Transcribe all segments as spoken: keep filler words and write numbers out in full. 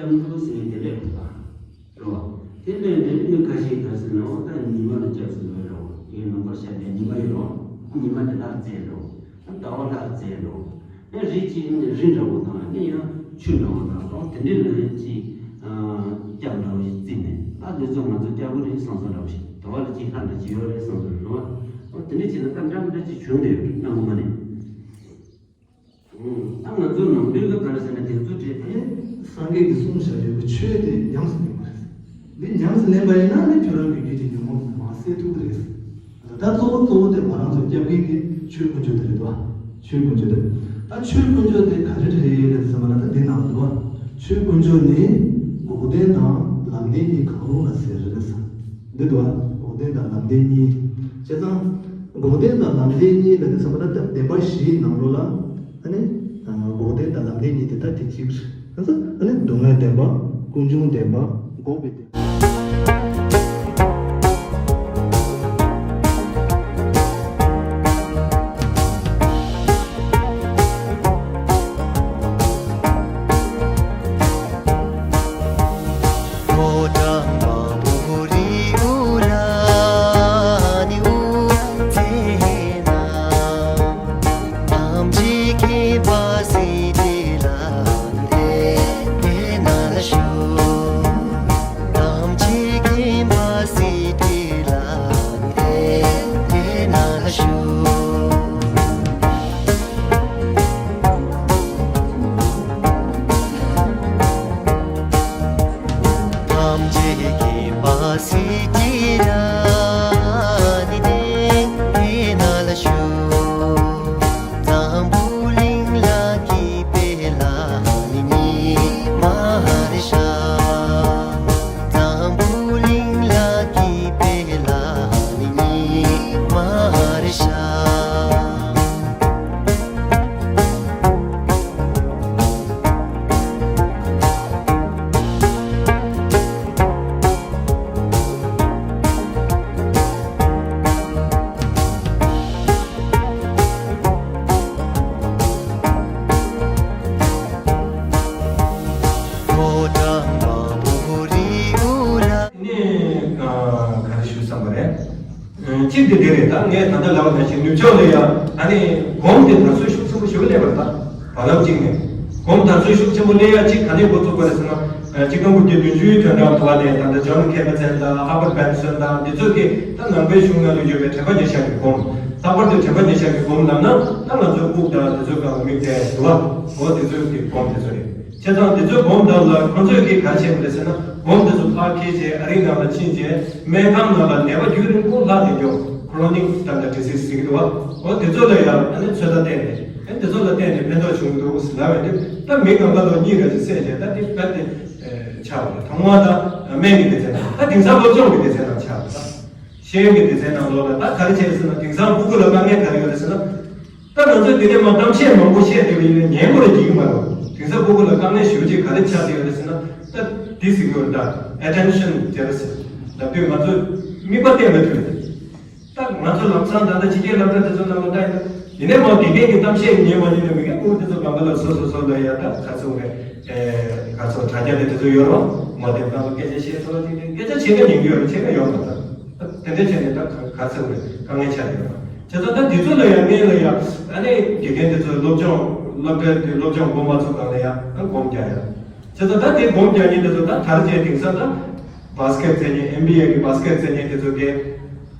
ཀྱང་འདུག་ཟེར་ནས་དེ་ལས་འགྲོ་བ། རེད་བ། དེ་ལས་འདྲེ་མི་ཁ་ཤས་ག་ཟེར་ན་འོ་ད་ཉི་མ་ལ་སྐྱབས་སུ་འགྲོ་རེད་བ། དེའི་ནང་པར་ཤར་ཏེ་ཉི་མ་ཡོད་རེད་བ། ཉི་མ་དེ་ལྷར་བཙལ་འགྲོ། ཟླ་བ་ལྷར་བཙལ་འགྲོ། ཨེ་རི་གཅིག་ནི་རི་འདྲ་བོ་དང་ཨེ་ཡང་ཆུ་འདྲ་བོ་དང་ཨོ་དེ་འདྲའི་ལ་ཡང་གཅིག་སྐྱབས་འདྲ་བོ་ཞིག་བརྩིས་ནས་ཨ་དེ་ཚོ་ང་ཚོ་སྐྱབས་དགོས་རེད་བསམ་བསམ་འདྲ་བོ་ཞིག་དེ་བ་ལ་གཅིག་ལྷ་འདྲ་གཅིག་ཡོད་རེད་བསམ་བསམ་འདྲ་བོ། ཨོ་དེ་འདྲ་བྱས་ན་ད་འདྲ་མི་འདྲ་གཅིག་བྱུང་བསྡད་ཡོད་རེད་སྣང་བ་མ་ནས། ད་ང་ཚོ་ནང་པའི་ལ་ག་རེ་ཟེར་ན་དེ་ཚོ་བྲིས་ཏེ། སངས་རྒྱས་ཀྱིས་གསུངས་བཞག་ཡོད་པའི་ཆོས་དེ་ཉམས་སུ་ལེན་པ་རེད། འདི་ཉམས་སུ་ལེན་པ་ཡིན་ན་ནི་ཁྱོད་རང་གི་རྒྱུད་ཀྱི་ཉོན་མོངས་མར་སེལ་ཐུབ་ཀྱི་རེད། ད་གཙོ་བོ་གཙོ་བོ་དེ་ང་རང་ཚོ་སྐྱབས་མཁན་གྱི་ཆོས་དཀོན་མཆོག་དེ་རེད་དོ། ཆོས་དཀོན་མཆོག་དེ། ད་ཆོས་དཀོན་མཆོག་དེ་ག་རེ་རེད་ཟེར་བ་ན་ད་འདི་ནང་དུ་འདུག་བ། ཆོས་དཀོན་མཆོག་ནི་འགོག་བདེན་དང་ལམ་བདེན་གཉིས་གང་རུང་ལ་ཟེར་རེད་ཟེར། འདི་འདུག་བ། འགོག་བདེན་དང་ལམ་བདེན་གཉིས། བྱས་ཙང་། འགོག་བདེན་དང་ལམ་བདེན་གཉིས་ལ་ནི་བསམ་པ་ན་ད་བདེན་པ་བཞིའི་ནང་ལོགས་ལ། ཨ་ནི། འགོག་བདེན་དང་ལམ་བདེན་གཉིས་དེ་ད་དེ་གཅིག་རེད། ཨ་ནི་སྡུག་བསྔལ་བདེན་པ། ཀུན་འབྱུང་བདེན་པ། འགོག་པའི་བདེན་པ། ནས་ག་རེ་ཞུ་བསམ་པ་རེད། གཅིག་དེ་དེ་རེད། ད་ངས་ད་ལྟ་ལབ་པ་ནང་བཞིན་ནུབ་ཕྱོགས་ལ་ཡང་ཨ་ནི་སྒོམ་དེ་དར་སྲོལ་ཤུགས་ཆེན་པོ་ཞིག་སླེབས་པ་རེད། ད་བར་ལམ་གཅིག་ནས་སྒོམ་དར་སྲོལ་ཤུགས་ཆེན་པོ་སླེབས་ཡ་གཅིག་ག་ནས་འགོ་བཙུགས་པ་རེད་ཟེར་ན། གཅིག་སྟོང་དགུ་བརྒྱ་བདུན་ཅུའི་དོན་དག་དུ་བ་ནས་ད་ལྟ་ཇོན་ཁེ་པ་ཙན་དང་ཧར་བར་བེན་སོན་དང་འདི་ཚོ་གིས་ད་ནང་པའི་གཞུང་ནང་ལ་ཡོད་པའི་དྲན་པ་ཉེར་བཞག་གི་སྒོམ། ལྷག་པར་དུ་དྲན་པ་ཉེར་བཞག་གི་སྒོམ་ལབ་ན་ད་ང་ཚོའི་དབུགས་དང་འདི་ཚོའི་སྒང་ལ་དམིགས་ཏེ་འདུག་བ། འོ་འདི་ཚོའི་གི་སྒོམ་འདི་ཚོ་རེད། བྱས་ཙང་འདི་ཚོའི་སྒོམ་དག་ལ་ཁོ་ཚོས་ཀྱིས་ག་རེ་བྱས་པ་རེད་ཟེར་ན། སྒོམ་འདི་ཚོ་ཕར་འཁྱེར་བྱས་ཨ་རིའི་ནང་ལ་ཕྱིན་བྱས་སྨན་ཁང་ནང་ལ་ནད་པ་རྒྱུན་རིང་པོ་ལྷག་བསྡད་རྒྱུ་ཁོ་རོ་ནིག་ད་ལྟ་ཌི་སིས་ཟེར་གྱི་འདུག་བ། འོ་དེ་ཚོ་ལ་ཡང་ཨ་ནི་ཚོད་ལྟ་བསྟན་ནས་ཨ་ནི་དེ་ཚོ་ལ་བརྟེན་ནས་ཕན་ཐོགས་བྱུང་འདུག་ཟེར་ལབ་པ་ཡིན་དུས་ད་མི་གང་ག་ལོ་གཉིས་རེ་ཞིག་བསད་བྱས་ད་དེ་རྦད་དེ་ཆགས་པ་རེད། དང་པོ་ད་སྨན་གྱི་སྡེ་ཚན་ད་དེང་སང་སློབ་སྦྱོང་གི་སྡེ་ཚན་ནང་ཆགས་པ་རེད། ཤེས་ཡོན་གྱི་སྡེ་ཚན་ནང་ལོགས་ལ་ད་ག་རེ་བྱས་ཟེར་ན་དེང་སང་སྤུ་གུ་ལ་དཀའ་ངལ་ག་རེ་ཡོད་རེད་ཟེར་ན། ད་ང་ཚོས་དེ་ནས་མ་གཏམ་བཤད་མང་པོ་བཤད་བསྡད་པ་ཡིན་ན་ཉན་དགོས་རེད་འགྲིག་གི་མ་རེད། དེང་སང་སྤུ་གུ་ལ་དཀའ་ངལ་ཞེ་པོ་ཅིག་ག་རེ་ཆགས་བསྡད་ཡོད་རེད་ཟེར་ན། ད་འདི་ཟེར་གྱི་ཡོད་རེད། ད་attention deficit ལབ་དུས་ང་ཚོས་དམིགས་པ་གཏད་མི་ཐུབ་རེད། ད་ང་ཚོ་ལམ་སང་ད་ལྟ་ཕྱི་རྒྱལ་སློབ་གྲྭ་དེ་ཚོ་ནང་ལ་ད་ཡིན་ན་ཡིན་ནའི་མ་དགེ་རྒན་གྱི་གཏམ་བཤད་ཉན་མ་ཉན་ནས་མི་རྒན་སྤུ་གུ་དེ་ཚོ་སྒང་ག་ལ་སོ་སོ་སོ་ལ་ཡ་ད་ག་ཚོད་རེད། ཨེ་ག་ཚོད་དྲ་རྒྱ་དེ་དེ་ཚོ་ཡོད་རོགས་མ་དེ་སྒང་ལ་སྐད་ཆ་བཤད་ཚོ་ལ་དེ་སྐད་ཆ་བྱེད་ཀ་ཉན་གྱི་ཡོད་རེད། བྱེད་ཀ་ཡོད་མ་ད་དེ་འདྲ་བྱས་ནས་ད་ག་ཚོད་རེད་དཀའ་ངལ་ཆགས་ཡོད་རོགས། བྱས་ཙང་ད་དེ་ཚོ་ལ་ཡང་སྔོན་ལ་ཡང་ཨ་ནི་དགེ་རྒན་དེ་ཚོ་སློབ་སྦྱོང་སློབ་གྲྭ་དེ་སློབ་སྦྱོང་འགོ་མ་ཚུགས་སྒང་ལ་ཡང་ཨ་སྒོམ་རྒྱག་ཡ། བྱས་ཙང་ད་དེ་སྒོམ་རྒྱག་མཁན་དེ་ཚོ་ད་དར་རྒྱས་དེང་སང་ད་བཱ་སི་ཀེ་ཊི་རྩེད་མཁན་ཨེན་བི་ཨེ་གི་བཱ་སི་ཀེ་ཊི་རྩེད་མཁན་དེ་ཚོ་གིས་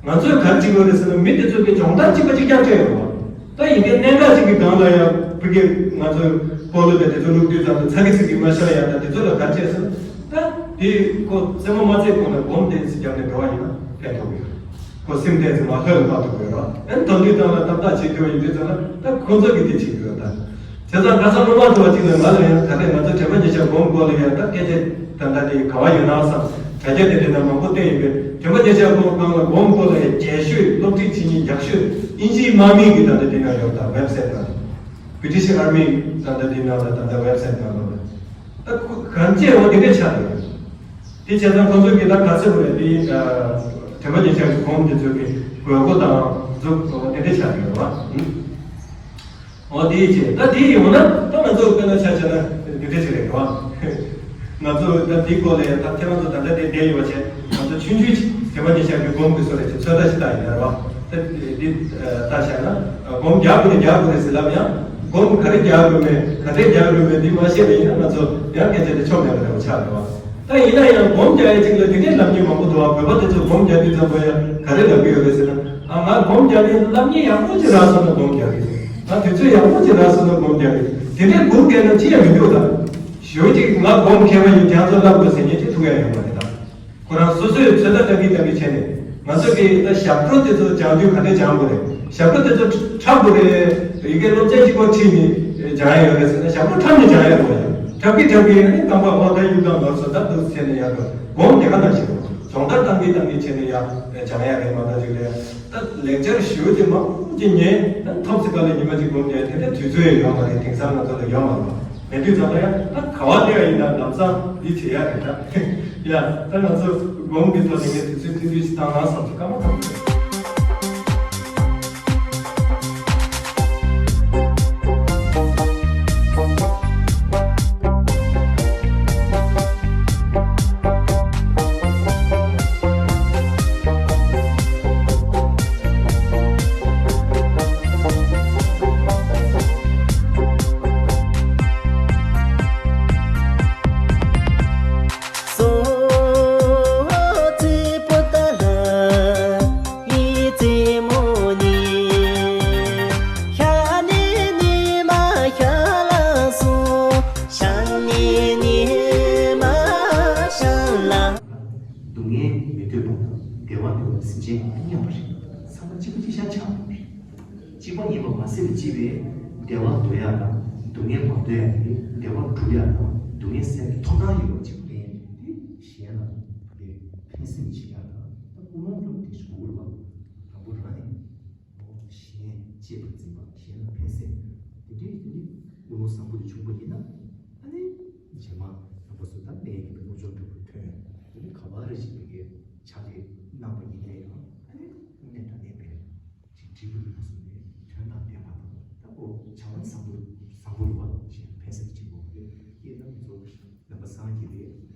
ང་ཚོས་ག་རེ་བྱེད་དགོས་རེད་ཟེར་ན་མི་དེ་ཚོ་གིས་སྦྱོང་བརྡར་གཅིག་པ་གཅིག་རྐྱང་སྤྲད་ཡོད་རེད་བ། ད་ཡིན་གྱི་གནད་འགག་གཅིག་གི་སྒང་ལ་ཡང་ཕ་གིར་ང་ཚོས་སྤོ་ལོ་དང་དེ་ཚོ་བླུག་དུས་ཙམ་དུ་ཚ་གི་ཚིག་གིས་མ་ཤོར་ཡ་ད་དེ་ཚོ་ལ་ག་རེ་བྱས་ཟེར་ན། ད་དེ་ཁོ་རྩེད་མོ་མ་རྩེད་གོང་ལ་སྒོམ་དེ་ཚོ་རྒྱབ་ནས་འགྲོ་བ་ཡིན་ན་ཕན་ཐོགས་ཡོད། ཁོ་སེམས་གཏད་ཚེ་མ་ལྷོད་ལ་བབས་ཐུབ་ཡོད་ར། ཨན་དོན་དུས་དང་ལ་ཏག་ཏག་བྱེད་རྒྱུ་ཡིན་དུས་ཙམ་ལ་ད་ཁོ་ཚོ་གིས་དེ་བྱེད་རྒྱུ་ཡོད་ད། བྱས་ཙང་ཁ་སང་སློབ་མ་ཚོ་བ་གཅིག་ལ་ང་ལ་ཡང་ད་ལྟ་ང་ཚོ་དྲན་པ་ཉེར་བཞག་སྒོམ་སྐོར་ལ་ཡང་ད་སྐད་ཆ་ད་ལྟ་དེ་ག་བ་ཡོད་ན་བསམ་དྲ་རྒྱ་དེ་འདྲ་ན་མང་པོ་བལྟས་ཡོད་པས་དྲན་པ་ཉེར་བཞག་སྒོམ་སྒང་ལ་སྒོམ་སྐོར་ལ་ཡང་རྒྱས་ཤོས་སློབ་ཁྲིད་བྱེད་མཁན་ཡག་ཤོས་ཨིན་ཇིའི་དམག་མི་གི་ད་ལྟ་དེ་ན་ཡོད་ད་ཝེབ་སའིཊ་ན་བི་ཊི་ཤི་ཨར་མི་ད་ལྟ་དེ་ན་ལ་ད་ལྟ་ཝེབ་སའིཊ་ན་ལ་ད་གང་ཅི་འོ་དེ་འདྲ་ཆགས་ཡོད། དེ་བྱས་ཙང་ཁོ་ཚོ་གིས་ད་ག་ཚོད་རེད་དེ། དྲན་པ་ཉེར་བཞག་གི་སྒོམ་དེ་ཚོ་གི་དགོས་མཁོ་དང་མཛུབ་དེ་འདྲ་ཆགས་ཡོད་རེད་བ། འོ་དེ་བྱས་ད་དེ་ཡོང་ན་ད་ང་ཚོ་དཔེར་ན་ཆ་བཞག་ན་དེ་འདྲ་ཞིག་རེད་བ། ང་ཚོ་ད་འདི་སྐོར་ལ་ཡང་ད་ཁྱེད་རང་ཚོ་ད་ལྟ་དེ་བསྡད་ཡོད་པ་བྱས། ང་ཚོ་ཆུང་ཆུང་ཅིག་དེ་མ་ཉེ་ཤར་གྱི་སྒོམ་གྱི་སོ་རེ་ཅིག་ཚོད་ལྟ་ཞིག་བཏང་ཡིན་ཡ་རེད་བ། ད་འདི་ལྟ་བྱས་ན་སྒོམ་རྒྱག་དགོས་རེད་རྒྱག་དགོས་རེད་ཟེར་ལབ་ཡང་། སྒོམ་ག་རེ་རྒྱག་དགོས་མེད་ག་འདྲས་རྒྱག་དགོས་མེད་འདི་མ་ཤེས་པ་ཡིན་ན་ང་ཚོ་ཡང་སྐད་ཆ་དེ་ཆོ་མེད་པ་རེད་བ་ཆགས་འགྲོ་བ། ད་ཡིན་ན་ཡང་སྒོམ་རྒྱག་ཡ་གཅིག་ལ་དེ་འདྲའི་ལབ་མཁན་མང་པོ་འདུག་བ། བོད་པ་དེ་ཚོ་སྒོམ་རྒྱག་དུས་ཙམ་པ་ཡ་ག་རེ་ལབ་ཀྱི་ཡོད་རེད་ཟེར་ན། ཨ་ང་སྒོམ་རྒྱག་དུས་ལབ་མཁན་ཡག་པོ་ཅིག་རག་སོང་ན་སྒོམ་རྒྱག་གི་རེད། ང་དུས་ཚོད་ཡག་པོ་ཅིག་རག་སོང་ན་སྒོམ་རྒྱག་གི་རེད། དེ་འདྲའི་སྒུག་བསྡད་ན་ཅི་ཡང་མི་འདུག་ད་ཞོལ་ཅིག་ང་སྒོམ་མཁས་པ་ཡིན། རྒྱ་མཚོ་བསླབ་དགོས་ཟེར་མཁན་ཅིག་ཐུག་ཡ་ཡོད་མ་རེད་ད། ཁོ་རང་སོ་སོས་ཚོད་ལྟ་ལྟ་གི་ལྟ་གི་བྱས་ནས། ང་ཚོ་གིས་ད་ཞབས་བྲོ་དེ་ཚོ་སྦྱང་དུས་ག་འདྲས་སྦྱང་དགོས་རེད། ཞབས་བྲོ་དེ་ཚོ་འཁྲབ་དགོས་རེད། ཡི་གེ་སློབ་ཚན་གཅིག་པོ་ཁྲིད་ནས་སྦྱང་ཡ་ཡོད་རེད་ཟེར་ན། ཞབས་བྲོ་འཁྲབ་ནས་སྦྱང་ཡ་དགོས་རེད། འཁྲབ་གི་འཁྲབ་གི་ཨ་ནི་རྐང་པ་ཨོ་ད་གཡུག་དང་ནོར་སོ་ད་འདུག་བྱས་ནས་ཡར་འགྲོ། སྒོམ་དེ་ག་ནང་བཞིན་སྦྱོང་བརྡར་བཏང་གི་བཏང་གི་བྱས་ནས་ཡར་སྦྱང་ཡ་རེད་མ་གཏོགས་ཅིག་རེད། ད་ལེགས་སྦྱར་ཞུ་རྒྱུ་མང་པོ་ཅིག་ཉན་ད་ཐོབ་ཚེ་ག་ལ་ཉི་མ་གཅིག་སྒོམ་ཉན་དེ་འདྲ་དུས་ཚོད་ཡོད་མ་རེད། དེང་སང་ང་ཚོ་ལ་ཡོད་མ་རེད། མེད་དུས་ཙམ་ལ་ཡང་ད་ག་བ་སླེབས་ཡིན་ན་ལམ་སང་འདི་བྱེད་ཡ་རེད་ད། ཡ་ད་ང་ཚོ་སྒོམ་གྱི་ཐོག་ནས་ངས་དུས་ཚོད་ཐུང་ཐུང་ཞིག་བཏང་ན་བསམ་ཚུལ་སྐར་མ་ཐག་ཆོད། སྡུག་བསྔལ་མི་འདོད་པ་དང་བདེ་བ་འདོད་པ་སེམས་ཅན་མཉམ་པ་རེད། ཚང་མ་གཅིག་པ་གཅིག་རྐྱང་ཆགས་པ་རེད། གཅིག་པ་ཡིན་པ་མ་ཟད་པའི་སྤྱི་པའི་བདེ་བ་འདོད་ཡག་དང་སྡུག་བསྔལ་མ་འདོད་ཡག་དེ་བདེ་བ་སྒྲུབ་ཡག་དང་སྡུག་བསྔལ་སེལ་བའི་ཐོབ་ཐང་ཡོད་པ་གཅིག་པུ་ཡིན། དེ་གཞན་ལ་དེ་ཕན་སེམས་བྱེད་ཡག་དང་ད་ཀུན་སློང་ལ་དེ་ཞུ་དགོས་རེད་བ། དང་པོ་རང་ནས་གཞན་གཅེས་པར་འཛིན་པ། གཞན་ལ་ཕན་སེམས། དེ་འདྲའི་དེ་ནི་ཀུན་སློང་བཟང་པོ་དེ་བྱུང་པ་ཡིན་ན། ཨ་ནི་རྗེས་མ་རྣམ་པ་ཚོ་ད་གནས་ཀྱི་བློ་སྦྱོང་འདྲ་པོ་ཐོན། དེ་ནི་ག་བ་རེ་ཞིག་གི་ཕྱག་ལས་གནང་པ་ཡིན་ན་ཡང་ཨ་ནི་གནས་དང་གནས་པའི་ཅིག་འབྲས་བུ་ཡོད་པ་སོང་ནས་དོན་དང་ལྡན་པ་དང་། ད་ཁོ་བྱ་བ་བཟང་པོ་བཟང་པོ་རེད་བ། གཞན་ཕན་སེམས་ཀྱི་འབྲས་བུ་རེད། དེས་ན་ང་ཚོ་རྣམ་པ་སངས་རྒྱས་པའི་